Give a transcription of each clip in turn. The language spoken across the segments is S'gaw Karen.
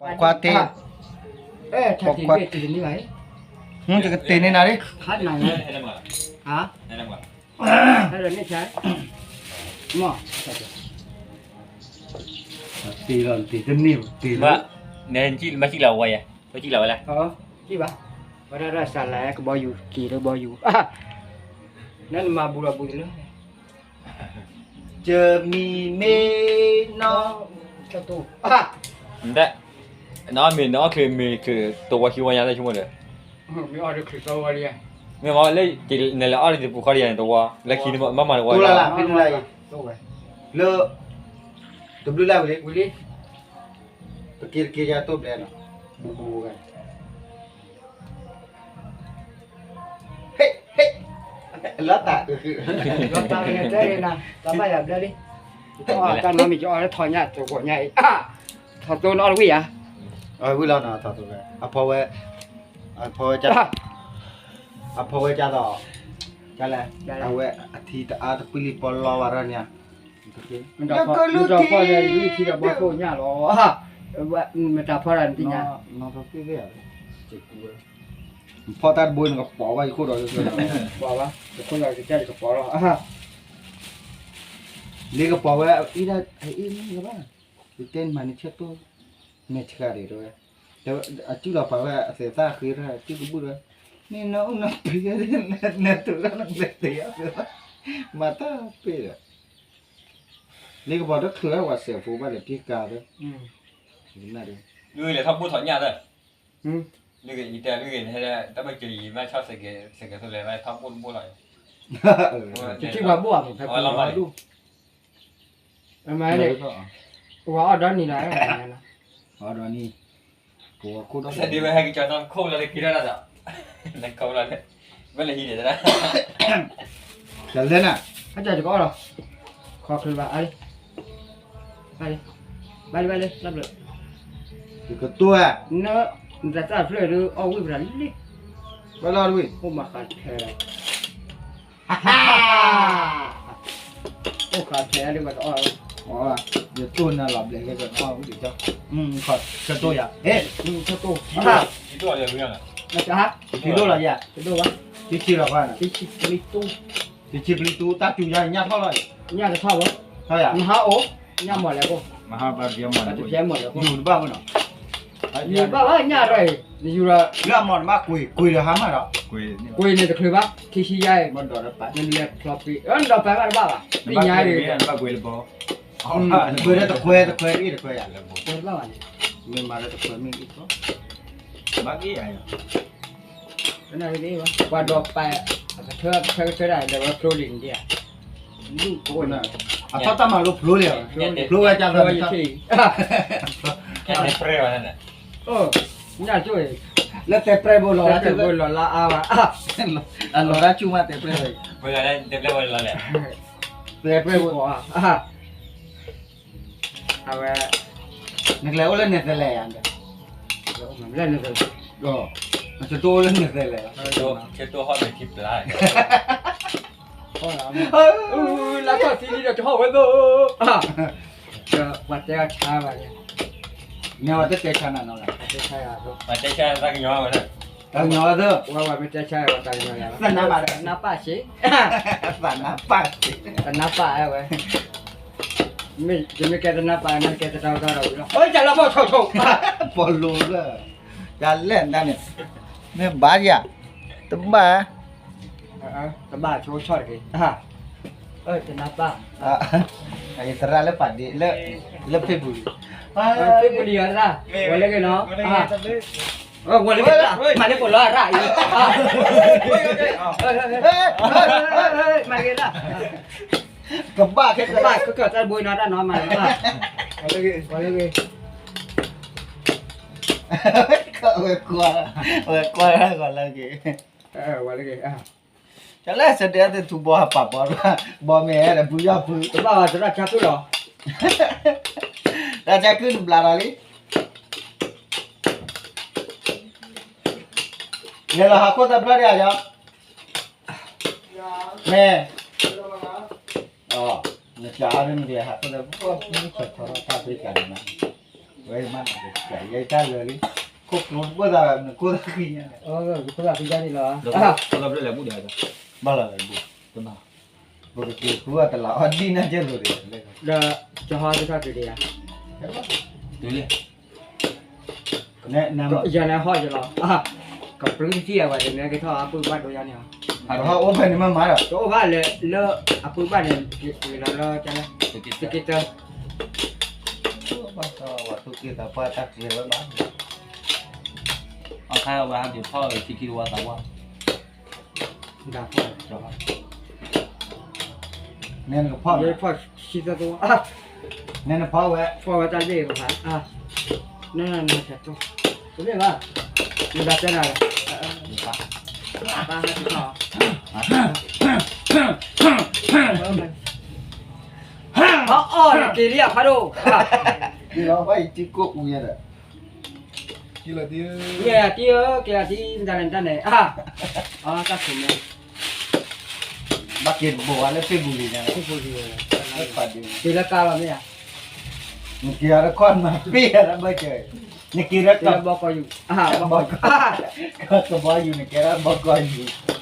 ပိာ်ခွါတ့ၢ်, ပိာ်ခွါတ့ၢ်, ယကတ့ၢ်န့ၢ်နၤလံ, ဟါ, တ့ၢ်လီၤတ့ၢ်တန့ၢ်တ့ၢ်လီၤ, မ့ၢ်စံၣ်လီၤဝဲယဲ, မ့ၢ်စံၣ်လီၤဝဲလဲၣ်, စံၣ်ဘၣ်, ဝဲဒၣ်စးလဲကဘီယူၤ က့ၤလၢဘီယူၤ, နမၤဘူးလီၤဘူးလၢ ကမံၤမ့ၢ်နီၢ်, နအီၣ်မ့ၤ နအီၣ်ချုးမ့ၤချုးတဝီခံဝီညါလၢဆိကမိၣ်ဒီး, မ့ၢ်လၢ နလဲၤအီၣ်တပူၤဃီတယၤန့ၣ်တဝီ, လၢခံနဘၣ်မၤတဝီ, လၢ တဘျုးလၢ်ဝံၤလံ, ပက့ၤတက့ၤယၤတိၢ်ဘျဲနီၤ, ဘူးဘူးဂၤ ဟ့ၣ် ဟ့ၣ် လီၤတၢ်အုး, လီၤတၢ်အုးတဲနၤ, တၢ်ဘၣ်ယၤဘျဲလံ, တၢ်နီတမံၤကအီၣ်လၢထီညၣ်တဂီၤညၣ်အံၤ, ထီၣ်သိနအီၣ်တဝံၣ်ယၤ, ဝံၣ်လီၤနီၤ, ထီၣ်သိဝဲ, အဖီဝဲ, အဖီဝဲကၢ်သိး, ကလဲၣ်, အဝဲအထံတအါတကွံလံပီလီဝဲဒၣ်န့ၣ်, မတၤဖီၣ်ဒီးယဂံၢ်ထံဒီးဘီခိၣ်ညၣ်လီၤ, မတၤဖီၣ်တၢ်နသ့ၣ်ညါ, ဖီၣ်တၢ်တဘိန့ၣ်ကပီၤဘၣ်ယခိၣ်ဒီး, ပီၤဘၣ်, ယခိၣ်ဒီးကစၢ်ယကပီၤလီၤ, လ့ကပီၤဝဲအံၤဒၣ်အံၤမ့ၢ်လၢၤဘၣ်, ယတဲနမၤန့ၢ်ဆၢတိၢ်, မဲာ်ဆှးဒံးတဲဝဲ, အစုၣ်လီၤပာ်ဝဲအသဲးသၣ်ဃ့ထီၣ်အစုၣ်ကဘူၣ်ဒီး, မ့ၢ်နအိၣ်နပှ့ၤ, နတူၢ်လၢနသဲးသ့ၣ်, မၤတၢ်ပ့ၢ်ဒီး, လ့ကပီၤတချုးဝဲစဲးဖိဘၣ်ဒီးပှ့ၤကါဒီး, လဲၤထီၣ်ဘိၣ်ထီၣ်ညၣ်ဒီး, လၢဂ့ၤ ယတဲလၢဂ့ၤ တၢ်မ့ၢ်က့ၤယံၤမ့ၢ်ဆီၣ်စဲးကဲး စဲးကဲးသိးလဲၤထီၣ်ဘိၣ်တဘိၣ်လီၤ, တထံၣ်ပှၤဘိၣ်အမုၢ်ဖဲပှၤလီၤဒူၣ်, မ့ၢ်န့ၣ်, ပှၤအီၣ်ဒီနံၤလီၤ, အီၣ်ဒီနံၤ, ပှၤခိၣ်ဒီး စဲးဒ်ဝဲဟဲက့ၤကၠီနီၢ်ခိၣ်လီၤလၢခံထီၣ်ဒၣ်ဒီး, နခိၣ်လီၤလၢ, ဝဲလၢဟံၣ်န့ၣ်တဒၣ်, ကလဲၣ်နၤ, ဟဲကၠီကီၢ်လီၤ, ခီချုးဘၣ်အါလံ ဘၣ်လံ ဘၣ်လံ ဘၣ်လံ တၢ်ဘျုး, ယကတိၤဧါ, နတၢ်သၣ်ဖျၢၣ်ဒုးအီၣ်ဝံၣ်ပတၢ်လံ, ဘၣ်လီၤဝံၣ်, အိၣ်မၤဃးထဲလီၤ, အိၣ်ဃးထဲဒုးပှၤတအီၣ်, ယတိၢ်နၤလီၤဘျဲးလၢပှၤတအီၣ်ဝံၣ်ဒုးကၠီ, ဆၢတိၢ်ယၤ, ဆၢတိၢ်, ထံဒိၣ်လီၤယၤ, ထံဒိၣ်လီၤယၤ, ထံဆံလီၤ, ထံဆံပျံၤတူၢ်, ထံဆံပျံၤတူၢ် တၢ်စူၤယၤညၣ်ထီၣ်လီၤ, ညၣ်တထီၣ်ဘၣ်, မဟါအိၣ်, ညၣ်မီၢ်လဲၤကိၣ်, မဟါဘၣ်တယဲမီၢ်လဲၤကိၣ်, ယူၤတဘၣ်မနီၤ, ယူၤတဘၣ်ဘၣ်ညၣ်ဒီးအံၤ, နယူၤဒီး, လၢအမီၢ်နဘၣ်ကွံာ်, ကွံာ်ဒီးဟါမၢ်ဒီး, ကွံာ်န့ၣ်တချုးဘၣ်, ထံဆံယါအံၤ, နလဲၤဖျီပ့ၤ, နဒီးပာ်ဘၣ်တဘၣ်ဘၣ်, ပ့ၤညါအံၤ, ကွံာ်ဒီးတခွဲ, တခွဲတအံၤတခွဲယၤ, တဘၣ်ဘၣ်န့ၣ်, မ့ၢ်မၤလၢတခွဲမ့ၢ်အံၤ, ဘၣ်က့ၤယၤ ပှၤဒီးပာ်, အကထၢကထၢကထၢဒၣ်လဲၤဝဲဖျိလံန့ၣ်ဒ်ဧါ, အထီၣ်တၢ်မၤလိဖျိလံ, ဖျိဝဲကၢ်ဖျိ, ညၣ်ကၠိ, လၢတဲပြဲၢ်ဘိလီၤ, တဲပြဲၢ်ဘိလီၤလၢအါဘၣ်, အလီၤတၢ်ဆူၣ်မးတဲပြဲၢ်ဘိ, တဲပြဲၢ်ဘိလီၤလဲၣ်, တဲပြဲၢ်ဘိ, အဝဲ, နကလဲၤအိၣ်လၢနဲၣ်သလဲၣ်ယၤ, နကတိၤအိၣ်လၢနဲၣ်သလဲၣ်, ကတိၤဟီၣ်မဲာ်ထံပျၢ်, လၢကီၢ်သံလံဒီးကဟီၣ်ဝဲသိး, ပှၤတဲအီၤဆါဘၣ်, မ့ၢ်ဝဲတတဲဆါနၤနီၤ, ပှၤတဲဆါတၢ်ကညီဝဲ, တၢ်ကညီဝဲသိး, ဝဲပှၤမ့ၢ်တဲဆါဝဲတၢ်ကညီယၤ, သနၢ်ပၢ်, သနၢ်ပၢ်, သနၢ်ပၢ်ဝဲ မ့ၢ်ယမ့ၢ်ကဲတနၢ်ပၢ် နကဲတၢ်ဝဲတၢ်ဒီးဝံၤလီၤ. အိၣ် ကၢ်လီၤဖီၣ်ဆိၣ်ဆိၣ်, ပီၤလိၤလၢ, ကၢ်လဲၣ်နတၢ်န့ၣ်, မ့ၢ်ဘၣ်ယၤ, တဘၣ်, တဘၣ်ဆိဆိၣ်တက့ၢ်, တနၢ်ပၢ်, ယသရၣ်လၢပာ်ဒ့, လၢဖ့ပူၤလံ, ဖ့ပူၤလံယသရၣ်, ဝဲလၢက့ၤနီၤ, ဝဲလၢက့ၤ, မၤလၢပလီၤအရၣ်အံၤ, မၤလၢက့ၤလၢ, ကဘၣ်ခဲကဘၣ်ခဲကတၢ်ဘိနီၤတၢ်နီၤမၤလၢ, ဝဲလၢက့ၤ, ဝဲကွၢ်, ဝဲကွၢ်ဂီၤလၢက့ၤ, ဝဲလၢက့ၤ, ကလဲၣ်စဒဲသ့ၣ်ထူဘီဟးပာ်ဘီ, ဘီမ့ၢ်ဟဲဒီးဖုယီၢ်ဖု, တဘၣ်ဘၣ်သရၣ်ဆါဖုလီၤ, တၢ်ဆါဖုနဘျးဒီးလံ လဲၤလီၤဟးခိၣ်သၢဖျၢၣ်ဒံးဧါ, မ့ၢ်, နကးအါဒ်မ့ၢ်ဟးခိၣ်သၢဖျၢၣ်, တၢ်သ့ကးန့ၣ်, ဝဲမ့ၢ် ယတၢ်လၢာ်လံ, ခိၣ်ကျိတဘၣ်သး နကိၢ်သးဃံညါန့ၣ်, ယကိၢ်သးဃံညါန့ၣ်လီၤ, ဘၣ်လီၤလၢဘူၣ်ဒီး, ဘၣ်လီၤလၢဘူၣ်, ပကက့ၤဃုအီၣ်တလးအီၣ်ဒံၣ်နၢ်ကဲလိာ်ဒီး, ဒီးကဟီသ့ၣ်ထီၣ်တုၤဒံးဧါ, တုၤလံ ယၤန့ၣ်ဟီၣ်ယလီၤ, ကပြုၢ်တထံၣ်အဝဲတမ့ၢ်က့ၤထီၣ်အပုၢ်ဘၣ်ဒိယါန့ၣ်, ဟီၣ်အိၣ်ဖဲန့ၣ်မ့ၢ်မးဒီး, တအိၣ်ဘၣ်လၢ လၢအပုၢ်ဘၣ်န့ၣ်, လီၤလၢတၢ်လၢ, တက့တၢ်, ဘၣ်သီဝဲသူၣ်က့သးပှၢ်တၢ်ကျဲၤဝဲဘၣ်, အခါဝဲဟးက့ၤဖီၣ်ထံခံတဝါသးပှၢ် နဲနကဖီၣ်, ဖီၣ်ဆံသၢသဝီ, နဲနဖီၣ်ဝဲ, ဖီၣ်ဝဲတၢ်လ့ၣ်ဘၣ်, နဲနထီၣ်, တမ့ၢ်ဘၣ်, နဘၣ်တဲနၤလီၤ, ဘၣ်ဟဲက့ၤဖီၣ်, အီၣ်အီၣ်နက့ၤလံအဖးဒိၣ်, က့ၤလီၤဘၣ်အံၤထံကိၣ်အူယဲဒီး က့ၤလီၤတံၢ်ဧၢ, က့ၤလီၤတံၢ်မတၤလဲၣ်မတၤလဲၣ်, အတၢ်ခိၣ်မဲ, ဘၣ်က့ၤတဘိးဝဲလၢဖ့ၣ်ပူၤလံၤန့ၣ်, က့ၤလၢကါလီၤမ့ၢ်ဧါ, နက့ၤအီၤတခီနမၤပ့ၢ်အီၤတဘၣ်ကၢၤ, နက့ၤလၢကဘီယူၤ, ကဘီယူၤ နကဲလၢဘီကီၢ်ယူၤ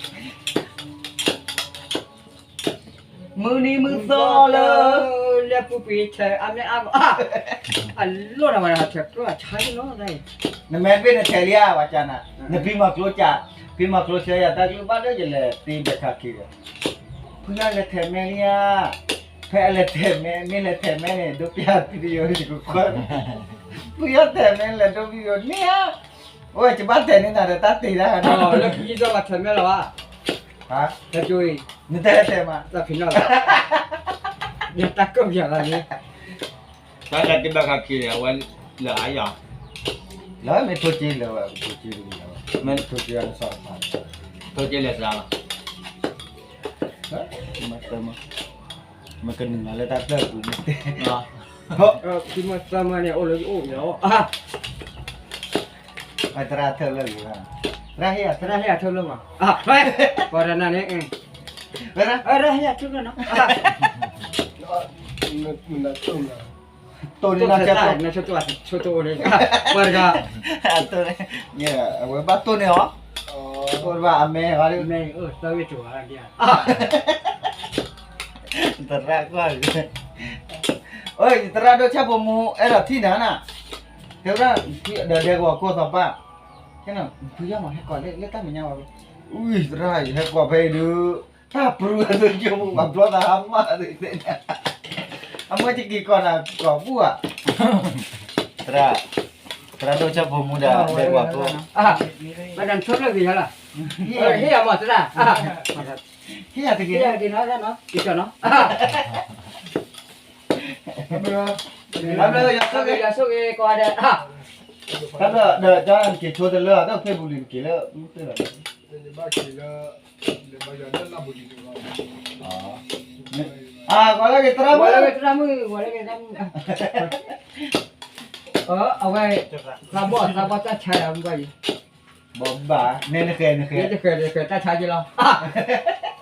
မုၢ်နံၤမုၢ်သီလၢ လၢပူၤကွံာ်ထဲအမဲအါဂီၢ်, အလိၣ်နဝဲဒၣ်ထဲကျိအဆါလီၤ, နမ့ၢ်ဘ့ၣ်နထဲလံဧါ ဝဲကနၤ, နဖံမၤကျိကၢ, ဖံမၤကျိဆၢယၤတၢ်ကလုၢ်ဘၣ်လၢယလဲၤသ့ဘဲခါခံဒီး, ဖုယီၢ်လဲၤထဲမဲလံဧါ, ဖဲအလဲၤထဲမဲ မ့ၢ်လဲၤထဲမဲန့ၣ် ဒိးပျၢ် video ယကကွၢ်, ဖုယီၢ်ထဲမဲလဲၤဒိး video န့ၣ်ဧါ, အိၣ်ယဘၣ်ထဲန့ၢ်နၤဒီးတၢ်တ့ၢ်တၢ်, လၢခံယီၢ်ဘၣ်ထဲမဲလီၤဘၣ် နတဟဲတဲမး, တၢ်ဖံးနီၣ်လီၤ, ယတၢ်ကိးပယီၤလီၤန့ၣ်, တၢ်အဲၣ်တဘၣ်ခါခံန့ၣ် အဝဲလၢအယီၤ, လၢမ့ၢ်ထိၣ်က့လၢာ်ဝဲ ထိၣ်က့လၢာ်, မ့ၢ်ထိၣ်က့အီၤနစီၣ်, ထိၣ်က့လဲၤစှၤလီၤ, မၤတၢ်မး, မ့ၢ်ကနုာ်လီၤလၢတၢ်ပျၢ်ပူၤန့ၣ်, ခံမၢသၢမၢန့ၣ် အိၣ်လၢယအိၣ်လီၤ, သရၣ်ထၢၣ်လၢဂ့ၤ, သရၣ်ဟ့ၣ်ယၤထၢၣ်လၢမး, ပှၤတနၤန့ၣ်, သရၣ်ဟ့ၣ်ယၤထၢၣ်လၢနီၤ, တိၢ်န့ၣ်နၤ, ဆိတိၢ်န့ၣ်, ပှၤတဂၤ, အဝဲဘၣ်တိၢ်န့ၢ်အီၤ, တိၢ်ဘၣ်အမဲ, မဲ, သၢဝ့ၢ်တဝၤ, သရၣ်ကွၢ်, သရၣ်ဒိၣ်ဆၣ်ဖိမူ အဲၣ်ဒိးထံၣ်နၤနၤ, တဲဝဲဒၣ်, ဒီးဒဲကဝီၤကိၢ်သီပၢ်, ဖုယီၢ်မးဟဲကိးလၢတၢ်မဲာ်ညါဝဲ, အုၣ်သရၣ်ယဟဲကိးဖဲအံၤဒုး, တၢ်ပရူၤအသိးယိာ်မူပှၤဘျီသးဟါမၢ်သ့ၣ်, အမၢ်ယက့ၤကိးနၤကိးဘူၣ်ဧါ, သရၣ်, သရၣ်ဒိၣ်ဆၣ်ဖိမူဒီးဒဲကဝီၤကိၢ်, ဘၣ်နဆိဖျၢၣ်ဂ့ၤယါလီၤ, ဟ့ၣ်ယၤမးသရၣ်, ဟ့ၣ်ယၤတက့ၢ်, ဟ့ၣ်ယၤတက့ၢ်နီၤ, ယဆိၣ်ဂ့ၤ, ယဆိၣ်ဂ့ၤကိးဂၤဒဲး, တၢ်ဘျီဒီးက့ၤဆိတလၢ တၢ်ဖ့ၣ်ပူၤလံၤတက့ၢ်လၢ, ဘၣ်က့ၤလၢ, ဂီၤလၢဂ့ၤသရၣ်မုၣ်, ဂီၤလၢဂ့ၤသရၣ်မုၣ်, အဝဲ, သးဘီၣ်သးဘီၣ်တၢ်ဆါယၤမုၢ်ဘၣ်ယံၤ, ဘီၣ်ဘၣ်, နဲနဃဲၤနဃဲၤ, တဃဲၤတဃဲၤတၢ်ဆါယံၤလီၤ,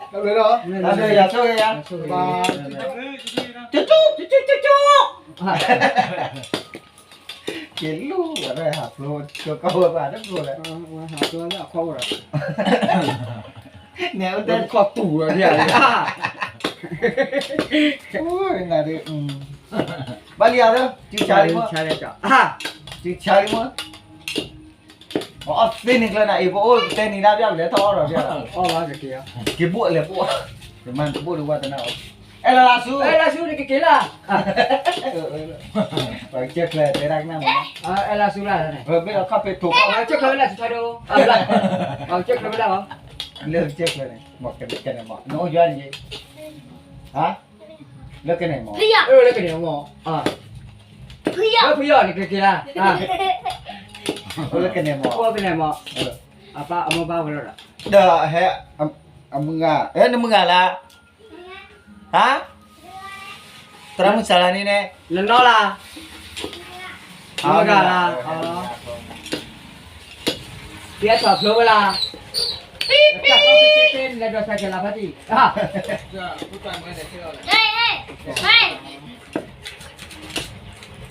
တၢ်ဘျီယၤဆိၣ်ဂ့ၤယၤ, ကၠူကၠူကၠူကၠူကၠူ က့ၤလူၤဝဲဒၣ်ဟးဖျိကီၢ်ဝဲဘၣ်တဖျိလဲၣ်, နဲအိၣ်တခီၣ်တူာ်ဝဲဒၣ်, နၤဒုး, ဘၣ်လံဧါ, စုဆါလံမး, စုဆါလံမး, အီၣ်သ့န့ၣ်ကျၢၤနၤအံၤ ပအိၣ်တဲနံၤဒၣ်ပျၢ်ပလဲၤထီၣ်အီၣ်ဒီးပျၢ်လီၤ, က့ၤဘိၣ်လဲၤဘိၣ်, တမၤတဘိၣ်ဒီးဝဲတနၢ်အီၤ, အဲၣ်လီၤလၢဆူ, အဲၣ်လီၤဆူနကက့ၤလၢ်, ပှၤကစၢၢ်ချၢတဲဒၣ်ကနၣ်မး, အဲၣ်လီၤဆူလၢ်န့ၣ်, ပမ့ၢ်လီၤခီၣ်ဖံးထိးခီၣ်, ပှၤကစၢၢ်ချၢဝဲလၢဆူထီဒိ, ပှၤကစၢၢ်ချၢဝဲလၢ်လီၤ, လၢကစၢၢ်ချၢန့ၣ်, မ့ၢ်ကန့ၣ်မး, နအိၣ်ယွၤန့ၣ်, ဟါ, လၢကန့ၣ်မး, လၢကန့ၣ်မး, ဖုယီၢ်နကက့ၤလၢ်, လၢကန့ၣ်မး, လၢကန့ၣ်မး, အပၢ်အမိၢ်ဘၣ်ဝဲလီၤဒီး, ဒီးဟဲ, အမုၢ်ဂၤ, နမုၢ်ဂၤလၢ် ဟါ, သရၣ်မုၣ်စၤလၤန့ၣ်န့ၣ်, နနီၢ်လၢ်, မုၢ်ဂၤလၢ်, ပျဲထီၣ်ဖျိဝဲလၢ်, ပံပံ, လဲၤဒိးဆါကဲလၢ်ဖါတံၢ်, ဟဲ, ဟဲ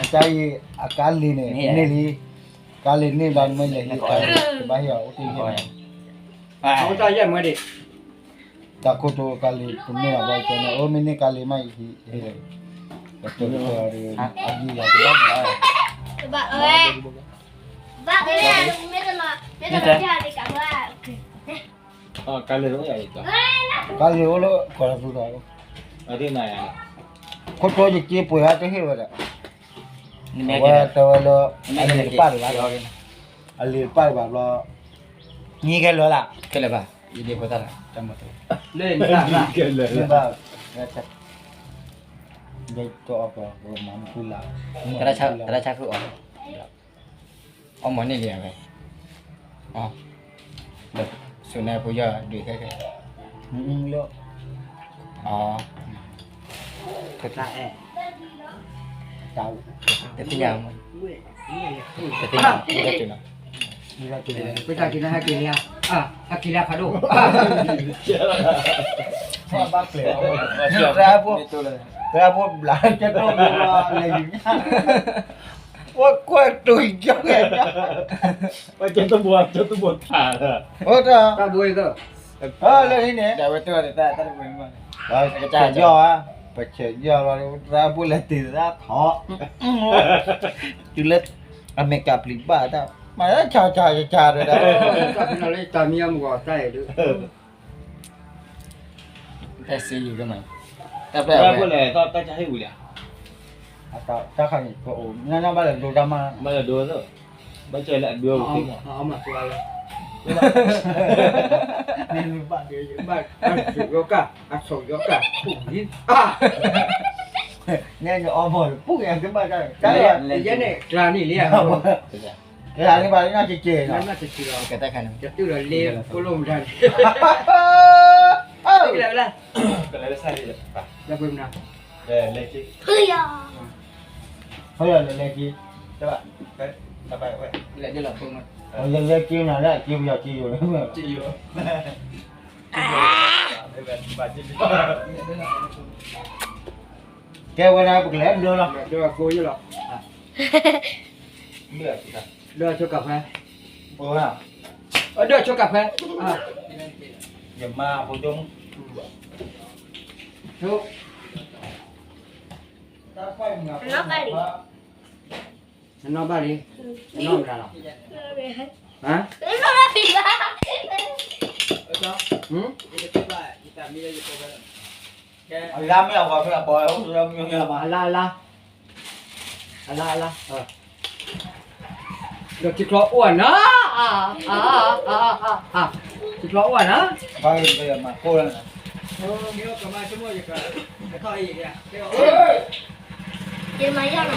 အတၢ်အံၤ အကါလံၤန့ၣ် န့ၢ်လံ, ကါလံၤန့ၢ်ဘျီမ့ၢ်လဲၤဟံးတၢ် တဘၣ်ဟ့ၣ်အီၤအိၣ်တ့ၢ်ယဲၢ်မး, တၢ်ခိၣ်တိကါလံၤတန့ၢ်ဘၣ်ဘျီကဲန့ၣ် အမ့ၢ်န့ၢ်ကါလံၤမးအံၤဟံး, ပတိၢ်ဒီး အယံၤယၤတဘၣ်ဘၣ်, ကါလံၤအိၣ်လၢကီၢ်လၢသူဒီး, ခိၣ်တိယက့ပှ့ၤဟဲတဟ့ၣ်ဝဲဒီး, အဝဲတဲဝဲလၢ အလံၤတပၣ်ဒံးဘၣ်, အလံၤတပၣ်ဒံးဘၣ်ဘျီ, နံၤကဲလၢာ်လၢ် ကဲလၢာ်ဘၣ် ယဒ့ဖိသၣ်လၢ တၢ်မၤတ လၢနတၢ်ဘၣ် မ့ၢ်ဘၣ် ယတအီၣ်ကီး မၤမုၢ်လၢ် တရၣ်ဆါဃုအီၣ် အီၣ်မၤန့ၢ်လံဝဲ အီၣ် ဒီး စူၤနါဖိယီၢ်ဒုးခဲခဲ လၢ အီ တသ့ၣ်ညါ တသ့ၣ်ညါ ပတၢ်က့ၤနီၤ ဟဲက့ၤလံ ဟဲက့ၤလံဖးဒိၣ် သရၣ်ဖိ သရၣ်ဖိဘျး ကၠီတိၢ်ဘိ လဲၤယူၤ ပှၤကွၢ်တိၤယီၢ် ပှၤကၠီတိၢ်ဘိ ကၠီတိၢ်ဘိထါလၢ တၢ်ဘိအံၤသၢ လၢဟံၣ်န့ၣ် ဒ်ဝဲတၢ်တၢ်တၢ်တပှဲၤမး ပဆဲးယီၢ်ဧါ ပဆဲးယီၢ်လီၤ သရၣ်ဖိလဲၤတ့ၢ်သရၣ်ထီၣ် တုၤလၢ အမဲာ်ကပျံၤဘၣ်တၢ် မၤလၢဆါဆါဆါဆါဒီး တၢ်မံအမုၢ်ဂီၤတၢ် တၢ်စ့ယုၢ်ကမၤ တၢ်ပျဲၢ်အဝဲ တၢ်ခါန့ၣ် ပအိၣ် ညါညါဘၣ်လဲၤဒိတၢ်မး ဘၣ်လဲၤဒိသၢ ဘၣ်ကဲလၢအဒိအိၣ်သ့မး အမၤသွါလၢ ဘၣ် အဆိးယီကၢ် အဆိးယီကၢ် ပူၤလံ ညါညါအီၣ်ဘီၣ်လၢပူၤကဲကဘၣ်တၢ် တၢ်လၢယဲန့ၣ် ကျါန့ၣ်လံ ကျါန့ၣ်ဘၣ်လၢနီၢ်ကကဲလီၤ ကတၢ်ခါန့ၣ် ကတုၢ်ဒီးလ့ဖိလိၣ်မတၤန့ၣ် ကလဲၤဝဲလၢ ကလဲၤဝဲလၢ လၢပှဲၤမနုၤ လဲၤလဲၤက့ ဖုယီၤ ဖုယီၤလဲၤလဲၤက့ တဘၣ် တဘၣ်ဝဲ လဲၤဒ်လီၤဖိမး လဲၤလဲၤက့နၤလၢအက့ပယီၤက့ယိာ်လၢ က့ယိာ် ကဲဝဲဒၣ်ပကလဲၤဒိလီၤ ဒိလီၤ ဒိဆိကၢ်ဖဲ ဒိဆိကၢ်ဖဲ ယမါဖိဒိၣ်မုၣ် နနီၢ်ဘၣ်လံ နနီၢ်မတၤလီၤ ဟါ အလါမ့ၢ်အဝဲမ့ၢ်အဘီ အလါ အလါ အလါ ဒီးထံချီအိၣ်နၤ ထံချီအိၣ်နၤ ဘၣ်မၤကိၢ်လၢနၤ ယမၤယီၢ်နၤ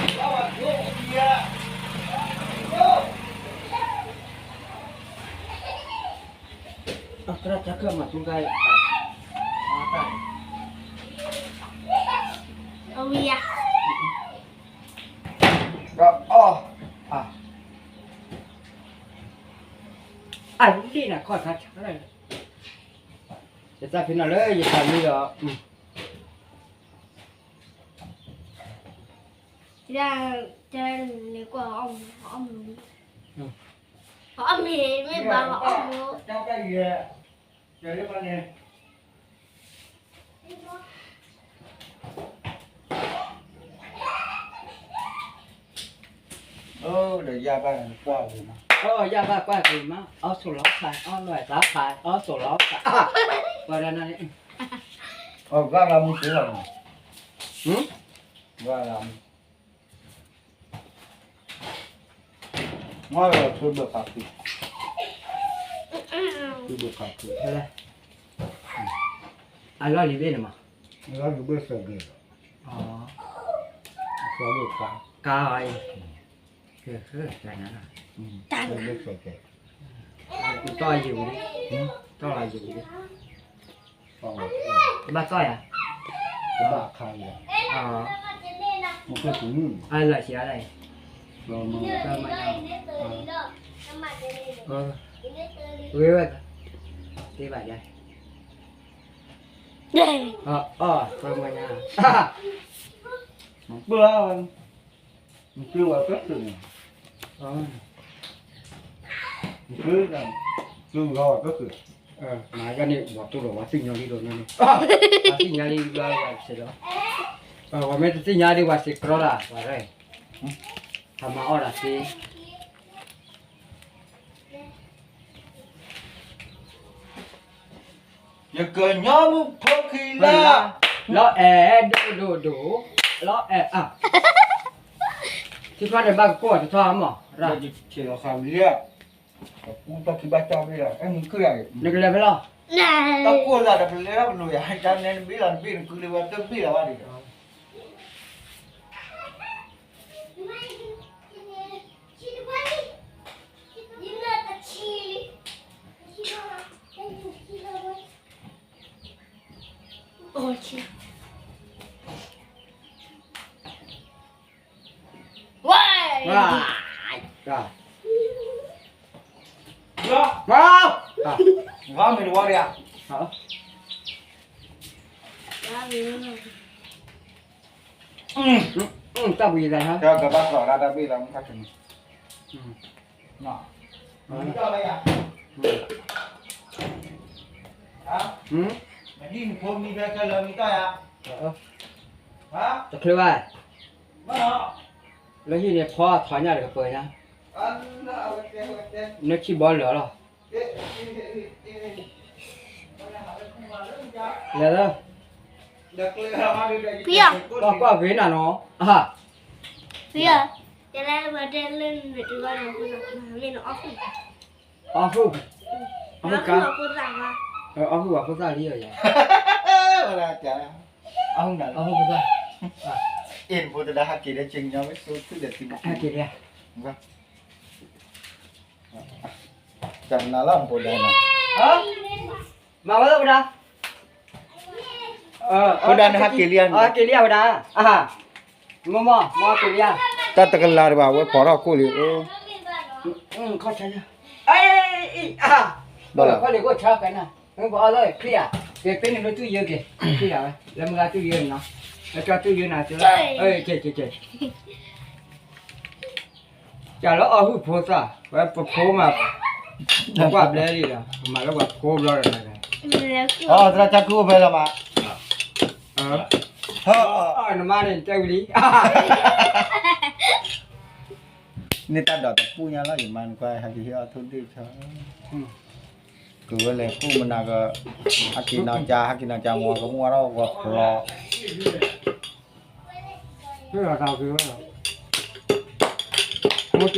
သရၣ်တၢ်ခၢၣ်မၤတူၢ်တၢ်အံၤ အဝံယၤ ဒီးအီၣ် အလံနၤခီၣ်ထါဆါလၢ ယသးဖံနီၤလၢယသးမံဒီး တၢ် တၢ်န့ၣ်ကွၢ် အီၣ်မ့ၤ အီၣ်မ့ၤ မ့ၢ်ဘၣ်အီၣ်မ့ၤ ဒီးယၢ်ဘၣ်ကွၢ်က့ၤမး အီၣ်ဆိးလီၤဖး အီၣ်လီၤသးဖး အီၣ်ဆိးလီၤဖး ပှၤဒၣ်နၤန့ၣ် အဂၤလၢမူသ့လီၤ ဂၤလၢမူ မ့ၢ်လီၤဆိဘၢၣ်ဖးခု ဆိဘၢၣ်ဖးခု အလီၢ်လံၤဘ့ၣ်န့ၣ်မး အလီၢ်လံၤဘ့ၣ်စဲးက့ၤ ဆိဘၢၣ်ဖး ကါအံၤ ကဲ ကဲ ကဲ ကဲ ကဲ တီၢ်ယံၤဝံၤလံ တီၢ်လီၤယံၤဝံၤလံ ဘၣ်တီၢ်ယၤ ဘၣ်ခါယၤ အလီၢ်ဆံးအါဒၣ်အံၤ ဝဲဝဲ တ့ဘၣ်ယၤ အီၣ် ပှၤမၤညါ ပှၤ နသုဝဲကစၢၢ်န့ၣ် နသု သုဝဲကစၢၢ် မၤယါန့ၣ် ပှၤတိၢ်လီၤ ပှၤသ့ၣ်ညါလံဒီးန့ၣ် ပှၤသ့ၣ်ညါလံ ပှၤစဲးဒီး ပှၤမ့ၢ်တသ့ၣ်ညါဒ်ပှၤစဲးကြီလၢ ပှၤရဲ ဟးမၤအီၣ်တၢ်သ့ ယကညီမုၣ်ဖိခံလၢ လီၤအဲၣ် ဒိၣ်ဒိၣ်ဒိၣ် လီၤအဲၣ် ထံချီန့ၣ်ဘၣ်ကကိးတထီၣ်မး ဆ့ၣ်လီၤဃာ်ဝံၤလံ ပူထီၣ်ခံဘၣ်ကၠီၣ်ဝံၤလီၤ အဲၣ်မုၢ်ခုၣ်ယၤ နကလဲၤဖဲလီၤ တၢ်ကိၢ်သးဒီးပလဲၤထီၣ်ပလိၤယၤ တၢ်နဲနဘ့ၣ်လီၤ နဘ့ၣ်နကုလၢဝဲတဘ့ၣ်လီၤဘၣ်ဒံးဒီး တၢ်ဘှံးသးဟါ ကဘၣ်ကျီၢ်ဒၣ်တၢ်ဘ့ၣ်လီၤမူခါတနံၤ မံတီၢ်လၢယၤ မံတီၢ်ယၤ မံတီၢ်ယၤ တချုးဘၣ် လၢဟံၣ်န့ၣ်ဖီထီညၣ်တကပၤညါ နခံဘီလၢာ်လီၤ လဲၤလၢ ဖံယီၤ ကွၢ်ကွၢ်ဂ့ၤနၤနီၤ အဟါ ဖံယီၤ ယလဲၤဝဲတဲလၢနတဘၣ်နၤ မ့ၢ်နအီၣ်ဟုၣ် အီၣ်ဟုၣ် အီၣ်ဟုၣ်ကါ အီၣ်ဟုၣ်အဖိသၣ်လံယၤ အီၣ်ဟုၣ်နၤ အီၣ်ဟုၣ်ဖိသၣ် အ့ၣ် ဖိတဒါဟးက့ၤဒီးက့ၤညီဝဲဆိသုဒီးသု ဟးက့ၤဒီး တၢ်နၤလီၤ ဖိဒါနီၤ မၤဝဲလီၤဝဲဒၣ် ဖိဒါနဟးက့ၤလံ ဟးက့ၤလံဝဲဒၣ် အဟါ မ့ၢ်မ့ၢ် မ့ၢ်က့ၤလံ တၢ်တကလၤတဘၣ် ဝဲပိာ်ထီၣ်ခိၣ်လံ ခီၣ်ဆါ အ့ အ့ အဟါ ခီၣ်လံခိၣ်ဆါဖဲနၤ မ့ၢ်ပအီၣ်လီၤခရံာ်ဧါ က့ၤပ့န့ၣ်လၢတူၢ်ယၢက့ၤ ခရံာ်ဧါ လၢမုၢ်ဂၤတူၢ်ယၢန့ၣ်နီၤ လၢကၠီတူၢ်ယၢနၤ က့ၤ က့ၤ က့ၤ ကၢ်လၢအီၣ်ဟုၣ်ဖိသၣ် ဝဲပဖိမး ပကွၢ်ဘျဲလံဒီး ပမၤလၢပှၤဖိဘျီဒီး အီ သရၣ်ကၢ်ကူအိၣ်ဖဲလီၤမး နမါန့ၣ်တဲဝံၤလံ န့ၢ်တၢ်ဒိးတပူၤညါလီၤ ယမါနကွၢ် ဟဲက့ၤဟ့ၣ်အီၣ်ထိၣ်ဒ့ၣ်ဆီ ကုၤဝဲလဲၤကူၣ်မနၤက ဟဲက့ၤနီၤကၠါ ဟဲက့ၤနီၤကၠါ မ့ၢ်ကမူထီၣ်ဂီၤဖျီ မ့ၢ်လီၤတၢ်က့ၤဝဲလီၤ မ့ၢ်က